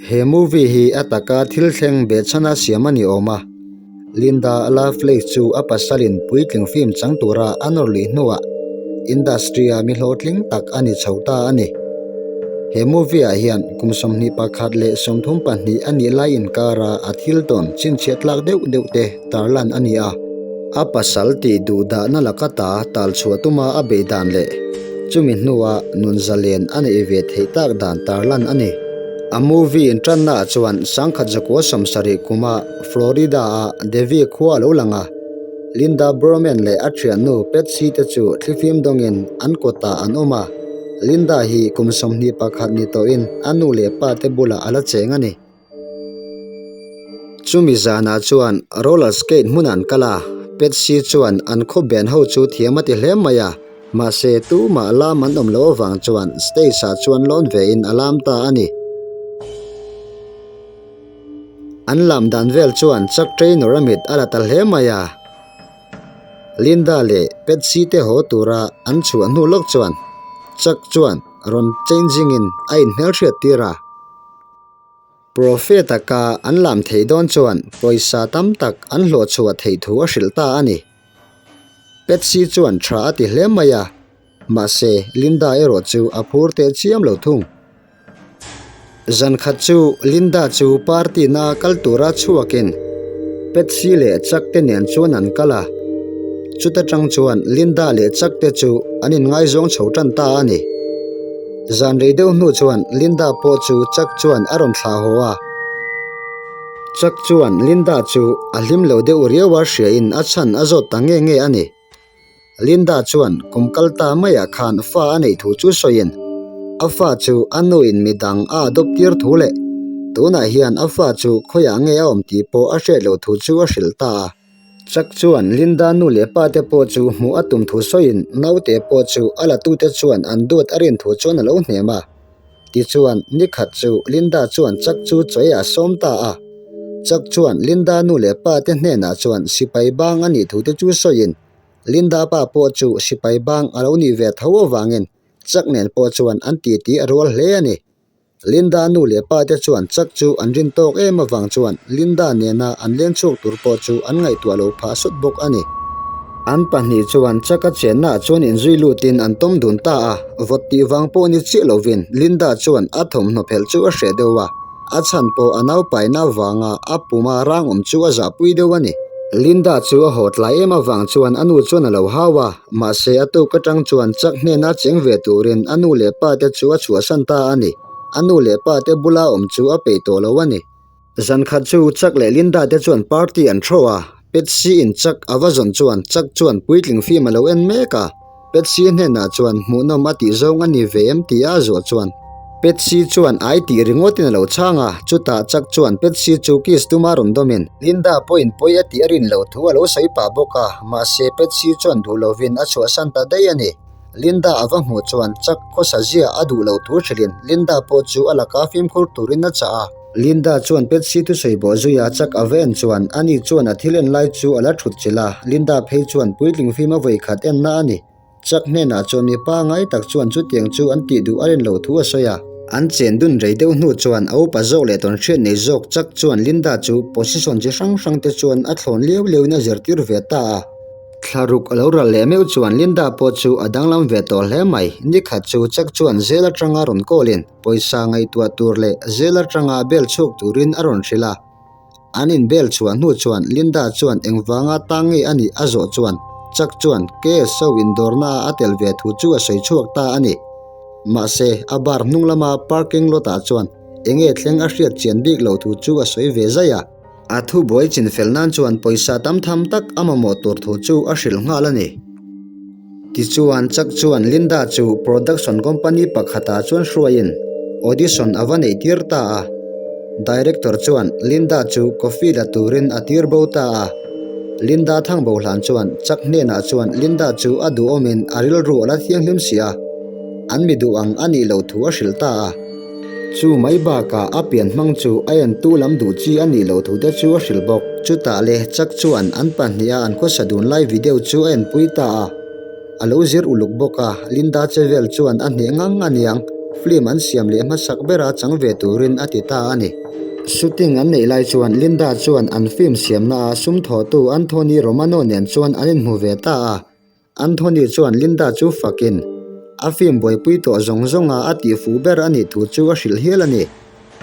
He movie hi a taka thil thleng behchhana siam a ni awm a, Linda Lovelace chu a pasalin puitling film chang tura a nawr luih hnuah industry-a mi hlawhtling tak a ni chho ta a ni. He movie-ah hian kum 21 leh 32 a nih lai inkara a thil tawn chhinchhiah tlak deuh deuh te tarlan a ni a. A pasal tih duh dahna laka ta tal chhuah tuma a beih dan leh chumi hnua nun zalen a neih ve theih tak dan tarlan a ni. A movie intannaah chuan sangkhat zakua 70 kuma Florida-a Davie khua a lo lang a, Linda Broman leh a thiannu Patsy te chu thlifim dawngin an kawtah an awm a. Linda hi kum 21 ni tawhin a nu leh pa te bulah a la cheng a ni. Chumi zanah chuan roller skate hmunah an kal a, Patsy chuan an khaw ben ho chu thiam a ti hle mai a, mahse tumah lam an awm loh avang chuan stage-ah chuan lawn vein a lam ta a ni. An lam dan vel chuan Chuck Traynor a mit a la ta hle mai a. Linda leh Patsy te haw tura an chhuah hnu lawk chuan Chuck chuan rawn changing in a inhmelhriat tir a. Prophet-a ka an lam theih dawn chuan pawisa tam tak an hlawh chhuah theih thu a hrilh ta a ni. Patsy chuan tha a ti hle mai a, mahse Linda erawh chu a phur teh chiam lo thung. Zan khat chu Linda chu party na kal tura chhuakin Patsy leh Chuck te nen chuan an kal a. Chuta tang chuan Linda leh Chuck te chu an inngaizawng chho tan ta a ni. Zan rei deuh hnu chuan Linda pawh chu Chuck chuan a rawn thlah haw a. Chuck chuan Linda chu a hlim lo deuh riau a hriain a chhan a zawt ta nge nge a ni. Linda chuan kum kal ta maiah khan fa a neih thu chu sawiin, a fa chu a nuin midang a adopt tir thu leh tunah hian a fa chu khawiah nge a awm tih pawh a hriat loh thu chu a hrilh ta a. Chuck chuan Linda nu leh pa te pawh chu hmuh a tum thu sawiin naute pawh chu a latute chuan an duat a rin thu chuan a lo hnem a. Tichuan, nikhat chu Linda chuan Chuck chu chawi a sawm ta a. Chuck chuan Linda nu leh pa te hnenah chuan sipai bang a nih thu te chu sawiin, Linda pa pawh chu sipai bang a lo nih ve tho avangin Chuck nen pawh chuan an titi a rual hle a ni. Linda nu leh pa te chuan Chuck chu an rin tawk em avang chuan Linda nena an leng chhuak tur pawh chu an ngaihtuah lo phah sawt bawk a ni. An pahnih chuan Chuck a chennaah chuan inzui lutin an tawm dun ta a, vawt tih vang pawh ni chiah lovin Linda chuan a thawmhnaw phelh chu a hreh deuh a. A chhan pawh a naupaina avanga a puma rang awm chu a zahpui deuh a ni. Linda chu a haw tlai em avang chuan a nu chuan a lo hau a, mahse a tuk atang chuan Chuck hnena cheng ve turin a nu leh pa te chu a chhuahsan ta a ni. A nu leh pa te bula awm chu a peih tawh lo a ni. Zan khat chu Chuck leh Linda te chuan party an throw a, Patsy in Chuck a va zawn chuan Chuck chuan puitling film a lo en mek a. Patsy hnenah chuan hmuhnawm a tih zawng a ni ve em tih a zuah chuan Patsy chuan ai tih ringawtin a lo chhang a, chutah Chuck chuan Patsy chu kiss tuma rawn dawmin Linda pawhin pawi a tih a rin loh thu a lo sawi pah bawk a, mahse Patsy chuan duh lovin a chhuahsan ta daih a ni. Linda a va hmuh chuan Chuck khawsa zia a duh loh thu hrilhin Linda pawh chu a laka fimkhur turin a chah a. Linda chuan Patsy thusawi bawh zuia chak a va en chuan ani chuan a thil en lai chu a la thut chilh a, Linda phei chuan puitling fim a vawi khat enna a ni. Chuck hnenah chuan mipa ngai tak chuan chutiang chu an tih duh a rin loh thu a sawi a. An chen dun rei deuh hnu chuan a upa zawk leh tawn hriat nei zawk Chuck chuan Linda chu position chi hrang hrang te chuan a thlawn liau liauin a zirtir ve ta a. Thla ruk a lo ral leh meuh chuan Linda pawh chu a danglam ve tawh hle mai. Nikhat chu Chuck chuan zel atanga rawn call in Pawisa ngaihtuah tur leh zel atanga bel chhuak turin a rawn hrilh a. An inbel chhuah hnu chuan Linda chuan engvanga tang nge a nih a zawh chuan Chuck chuan KSO indawrna a tel ve thu chu a sawi chhuak ta a ni. Mahse, a bar hnung lama parking lot ah chuan enge thleng a hriat chian bik lo thu chu a sawi ve zai a. A thubuai chinfel nan chuan pawisa tam tham tak a mamawh tur thu chu a hrilh nghal a ni. Tichuan, Chuck chuan Linda chu production company pakhatah chuan hruaiin audition a va neih tir ta a. Director chuan Linda chu coffee la turin a tir bo ta a. Linda thang bo hlan chuan Chuck hnenah chuan Linda chu a duhawmin a rilru a la thianghlim si a, an mi duh ang a nih loh thu a hrilh ta a. Chu mai bakah a pian hmang chu a entu lam duh chi a nih loh thu te chu a hrilh bawk. Chutah leh Chuck chuan an pahniha an khawsa dun lai video chu a enpui ta a. A lo zir uluk bawk a, Linda che vel chuan a hneh ngang a niang. Film an siam leh hmasak bera chang ve turin a ti ta a ni. Shooting an neih lai chuan Linda chuan an film siamna a sum thawhtu Anthony Romano nen chuan an inhmu ve ta a. Anthony chuan Linda chu fakin a film buaipui tawh zawng zawnga a tihfuh ber a nih thu chu a hrilh hial a ni.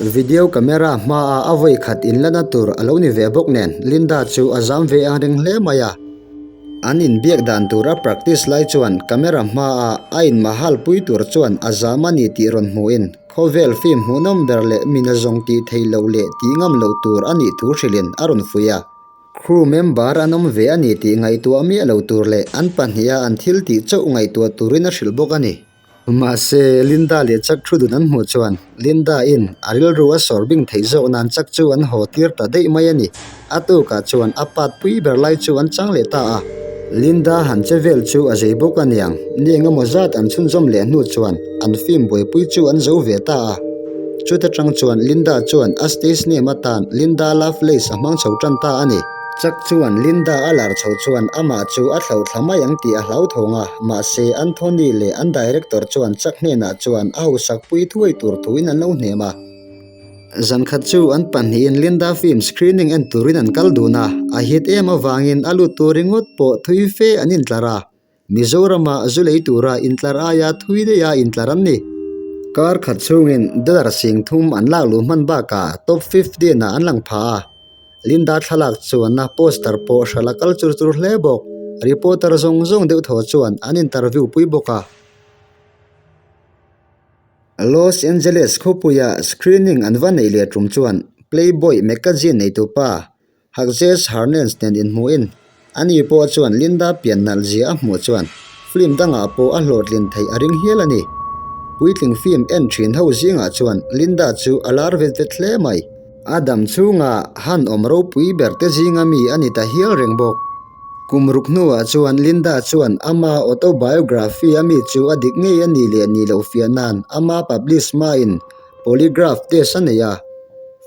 Video camera hmaa a vawi khat inlana tur a lo ni ve bawk nen Linda chu a zam ve ang reng hle mai a. An inbiak dan tura practice lai chuan camera hmaa a inmahal pui tur chuan a zam a ni tih rawn hmuhin khawvel film hmuhnawm ber leh mina zawng tih theih loh leh tih ngam loh tur a nih thu hrilhin a rawn fuih a. Crew member an awm ve a ni tih ngaihtuah miah lo tur leh an pahniha an thil tih chauh ngaihtuah turin a hrilh bawk a ni. Mahse, Linda leh Chuck thu dun an hmuh chuan Linda in a rilru a sawr bing theih zawk nan Chuck chu an haw tir ta daih mai a ni. A tukah chuan a part pui ber lai chu an chang leh ta a. Linda han che vel chu a zei bawk a niang. Ni engemaw zat an chhunzawm leh hnu chuan an film buaipui chu an zo ve ta a. Chuta tang chuan Linda chuan a stage name atan Linda Lovelace a hmang chho tan ta a ni. Chuck chuan Linda a lar chho chuan amah chu a thlo thla mai ang tih a hlauthawng a, mahse Anthony leh an director chuan Chuck hnenah chuan a hausak pui thuai tur thuin an lo hnem a. Zan khat chu an pahnihin Linda film screening en turin an kal dun a, a hit em avangin a lut tur ringawt pawh thui fe an intlar a. Mizorama zu lei tura intlar aia thui daiha intlar an ni. Kar khat chhungin dollar 3000 an lak luh hman bakah top 15 ah an lang pha a. Linda thlalak chuanna poster pawh hralh a kal chur chur hle bawk. Reporter zawng zawng deuh thaw chuan an interview pui bawk a. Los Angeles khawpuia screening an va neih leh tum chuan Playboy magazine neitupa Hughes Harness nen inhmuhin ani pawh chuan Linda pian nalh zia a hmuh chuan film dangah pawh a hlawhtlin theih a ring hial a ni. Puitling film en thin ho zingah chuan Linda chu a lar vet vet hle mai. A dam chhunga han awm ropui ber te zinga mi a ni ta hial reng bawk. Kum ruk hnuah chuan Linda chuan ama autobiography a mi chu a dik ngei a nih leh nih loh fiah nan ama publish hmain Polygraph test a nei a,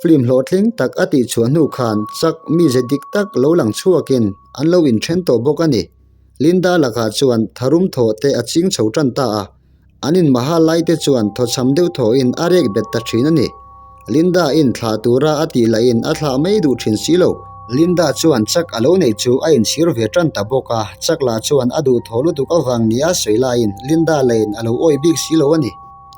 film hlawhtling tak a tihchhuah hnu khan chak mize dik tak lo lang chhuakin an lo inthen tawh bawk a ni. Linda lakah chuan tharum thawh te a ching chho tan ta a, an inmaha lai te chuan thawchham deuh thawhin a rek bet ta thin a ni. Linda in thlah tura a tih lahin a thlah mai duh thin si lo. Linda chuan chak a lo neih chu a inchhir ve tan ta bawk a, chak lah chuan a duhthawh lutuk avang nia sawi laiin Linda lahin a lo awih bik si lo a ni.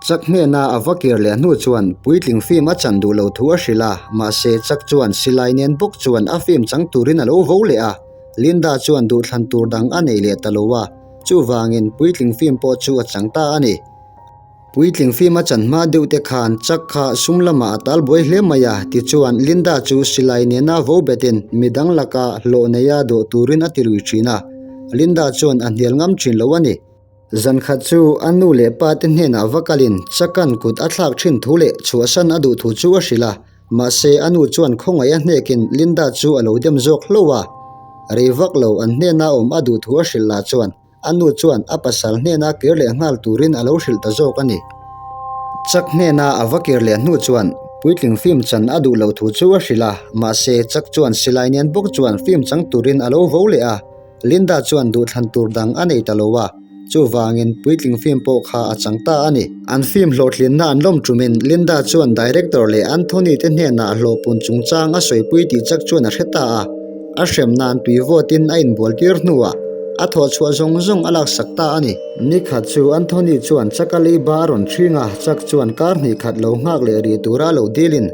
Chuck hnena a va kir leh hnu chuan puitling film a chan duh lo thu a hrilh a, mahse Chuck chuan silai nen bawk chuan a film chang turin a lo vo leh a. Linda chuan duhthlan tur dang a nei leh ta lo a, chuvangin puitling film pawh chu a chang ta a ni. Puitling film a chan hma deuh te khan Chuck kha sum lamah a tal buai hle mai a, tichuan Linda chu silai nena vo betin midang laka hlawh neia dawh turin a ti lui thin a, Linda chuan a hnial ngam thin lo a ni. Zan khat chu a nu leh pa te hnenah va kalin Chakan kut a thlak thin thu leh chhuahsan a duh thu chu a hrilh a, mahse a nu chuan khawngaih a hnekin Linda chu a lo dem zawk hlauh a. Rei vak lo an hnena awm a duh thu a hrilh lah chuan a nu chuan a pasal hnena kir leh nghal turin a lo hrilh ta zawk a ni. Chak hnena a va kir leh hnu chuan puitling film chan a duh loh thu chu a hrilh a, mahse Chak chuan silai nen bawk chuan film chang turin a lo vo leh a. Linda chuan duhthlan tur dang a nei ta lo a, chuvangin puitling film pawh kha a chang ta a ni. An film hlawhtlinna an lawm tumin Linda chuan director leh Anthony te hnenah hlawhpun chungchang a sawipui tih chak chuan a hre ta a. A hrem nan tui vawtin a inbual tir hnuah a thawhchhuah zawng zawng a laksak ta a ni. Nikhat chu Anthony chuan Chuck-a leiba a rawn ṭhing a, Chuck chuan kar hnih khat lo nghak leh rih tura lo dilin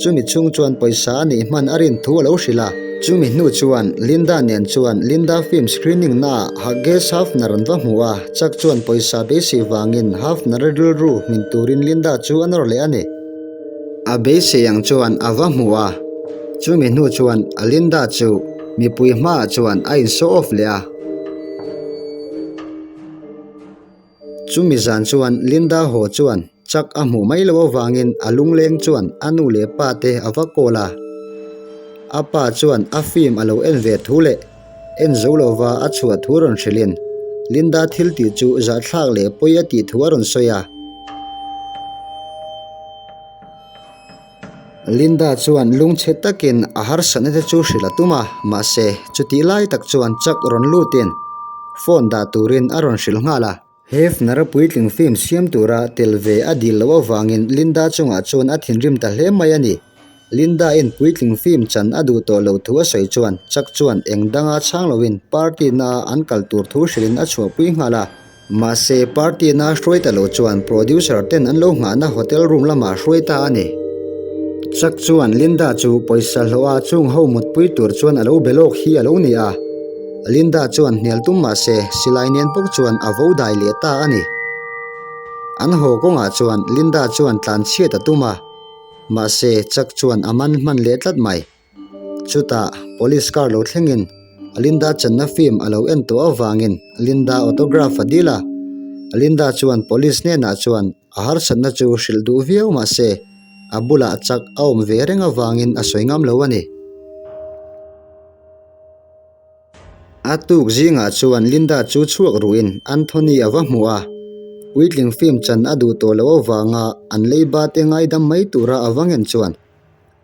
Chumi chhung chuan pawisa a neih hman a rin thu a lo hrilh a. Chumi hnu chuan Linda nen chuan Linda film screening naah Hughes Hafner an va hmu a, Chuck chuan pawisa beisei vangin Hafner a rilru hmin turin Linda chu a nawr leh a ni. A beisei ang chuan a va hmu a, chumi hnu chuan Linda chu mipui hmaah chuan a in show off leh a. Chumi zan chuan Linda haw chuan Chuck a hmuh mai loh avangin a lungleng chuan a nu leh pa te a va call a. A pa chuan a film a lo en ve thu leh en zo lova a chhuah thu rawn hrilhin Linda thil tih chu zahthlak leh pawi a tih thu a rawn sawi a. Linda chuan lungchhe takin a harsatna te chu hrilh a tum a, mahse chutih lai tak chuan Chuck rawn lutin phone dah turin a rawn hrilh nghal a. Hefner-a puitling film siam tura tel ve a dil loh avangin Linda chungah chuan a thinrim ta hle mai a ni. Linda-in puitling film chan a duh tawh loh thu a sawi chuan Chuck chuan eng danga chhang loin party naa an kal tur thu hrilhin a chhuahpui nghal a. Mahse party naa hruai ta lo chuan producer ten an lo nghahna hotel room lamah hruai ta a ni. Chuck chuan Linda chu pawisa hlawha chung ho mutpui tur chuan a lo be lawk hi a lo ni a. Linda chuan hnial tum mahse silai nen bawk chuan a vo dai leh ta a ni. An haw kawngah chuan Linda chuan tlanchhiat a tum a. Mahse, Chuck chuan a man hman leh tlat mai. Chutah, police car lo thlengin Linda channa film a lo en tawh avangin Linda autograph a dil a. Linda chuan police hnenah chuan a harsatna chu hrilh duh viau mahse, a bulah Chuck a awm ve reng avangin a sawi ngam lo a ni. A tuk zingah chuan Linda chu chhuak ruhin Anthony a va hmu a, puitling film chan a duh tawh loh avanga an leiba te ngaidam mai tura a va ngen chuan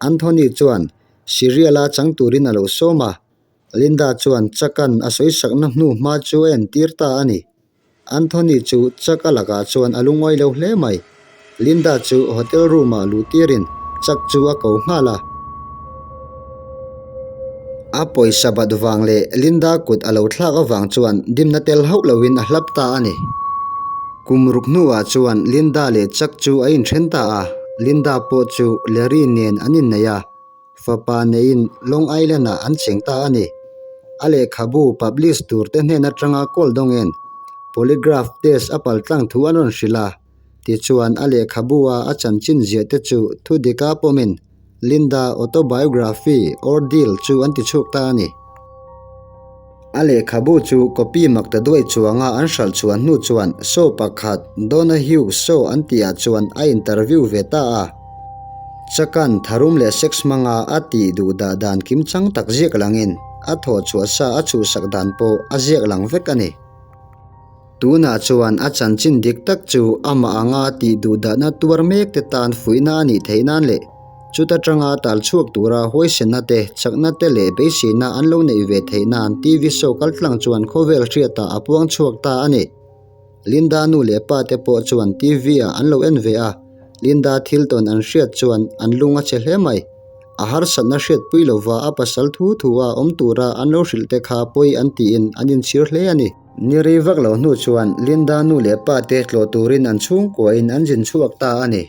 Anthony chuan serial a chang turin a lo sawm a, Linda chuan Chuck-a'n a sawisakna hnu hma chu a entir ta a ni. Anthony chu Chuck a lakah chuan a lungawi lo hle mai. Linda chu hotel room ah luh tirin Chuck chu a ko nghal a. A pawisa bat vang leh Linda kut a lo thlak avang chuan dimna tel hauh loin a hlap ta a ni. Kum ruk hnuah chuan Linda leh Chuck chu a inthen ta a, Linda pawh chu Larry nen an innei a. Fapa neiin Long Island-ah an cheng ta a ni. A lehkhabu publish turte hnen atanga kawl dawngin polygraph test a paltlang thu an rawn hrilh a. Tichuan a lehkhabu-a a chanchin ziah te chu thu dika pawmin Linda Autobiography Ordeal chu an tichhuak ta a ni. A lehkhabu chu copy mak ta duai chuanga an hralh chhuah hnu chuan show pakhat Donahue Show an tihah chuan a interview ve ta a. Chakan tharum leh sex hmanga a tih duh dah dan kimchang tak ziak langin a thawh chhuah sa a chhuhsak dan pawh a ziak lang vek a ni. Tunah chuan a chanchin dik tak chu amah anga tih duh dahna tuar mek te tan fuihna a nih theih nan leh chuta tanga tal chhuak tura huaisenna te, chakna te leh beiseina an lo neih ve theih nan TV show kaltlang chuan khawvel hriatah a puang chhuak ta a ni. Linda nu leh pa te pawh chuan TV ah an lo en ve a, Linda thil tawn an hriat chuan an lung a chhe hle mai. A harsatna hriatpui lova a pasal thu thu a awm tura an lo hrilh te kha pawi an tiin an inchhir hle a ni. Ni rei vak lo hnu chuan Linda nu leh pa te tlawh turin an chhungkuain an zin chhuak ta a ni.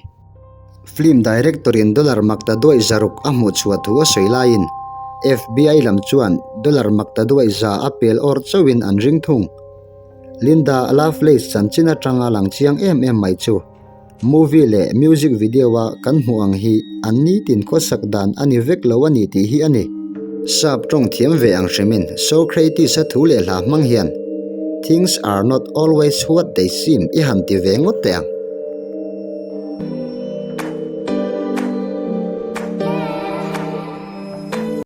Film director-in dollar makta duaih zaruk a hmuh chhuah thu a sawi laiin FBI lam chuan dollar makta duaih za a pel awr chauhin an ring thung. Linda Lovelace chanchin atanga lang chiang em em mai chu Movie leh music video a kan hmuh ang hi an nitin khawsak dan a ni vek lo a ni tih hi a ni. Sap tawng thiam ve ang hrimin Socrates-a thu leh hla hmang hian Things are not always what they seem i han ti ve ngawt teh ang.